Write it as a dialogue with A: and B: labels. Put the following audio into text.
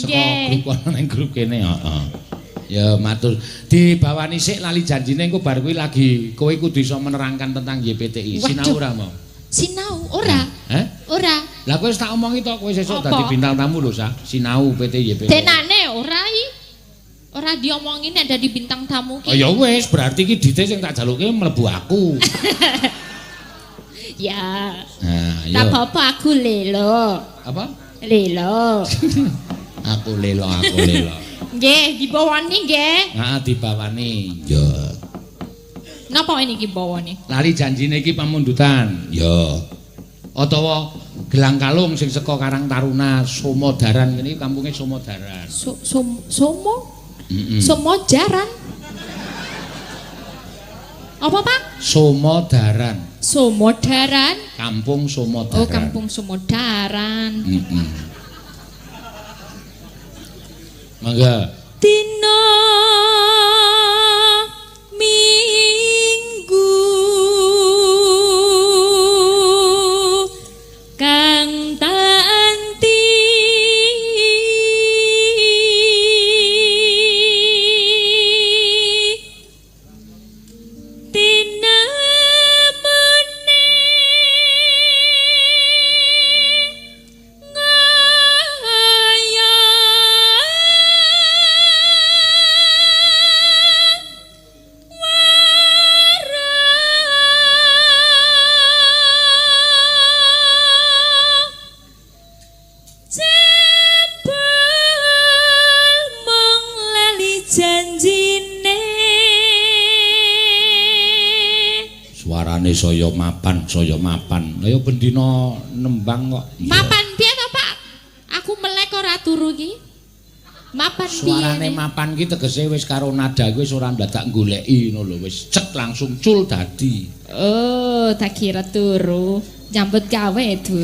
A: saka grup kono ning grup kene, heeh. Ya matur. Dibawani sik lali janjine engko bar kuwi lagi kowe kudu iso menerangkan tentang YPTI. Sinau ora mau?
B: Sinau ora?
A: Heh?
B: Ora.
A: Lah kowe wis tak omongi to, kowe sesuk dadi bintang tamu lho, Sa. Sinau PT YPTI.
B: Denane ora i. Ora diomongin nek dadi bintang tamu ki.
A: Oh ya wis, berarti ki dite sing tak jaluke mlebu aku.
B: Ya.
A: Nah,
B: Tak apa-apa aku lelo.
A: Apa?
B: Lelo.
A: Aku lelo, aku lelo.
B: Nggih, dibawani nggih.
A: Heeh, dibawani. Ya.
B: Napa ini iki bawane?
A: Lali janjine iki pamundutan. Ya. Utawa gelang kalung sing saka Karang Taruna Somodaran kene kampunge Somodaran.
B: Somo? Somojaran. Apa, Pak?
A: Somodaran.
B: Somodaran.
A: Kampung Somodaran.
B: Oh, Kampung Somodaran.
A: Mangga.
B: Dina Minggu kang tak anti tinamune ngaya jebul mung lali janjine.
A: Suarane saya mapan, saya mapan. Lah ya bendina nembang kok.
B: Mapan piye to, Pak? Aku melek ora turu iki. Mapan piye?
A: Suarane mapan ki tegese wis karo nada kuwi wis ora ndadak goleki ngono lho, wis cek langsung cul dadi.
B: Oh, tak kira turu. Nyambut gawe turu.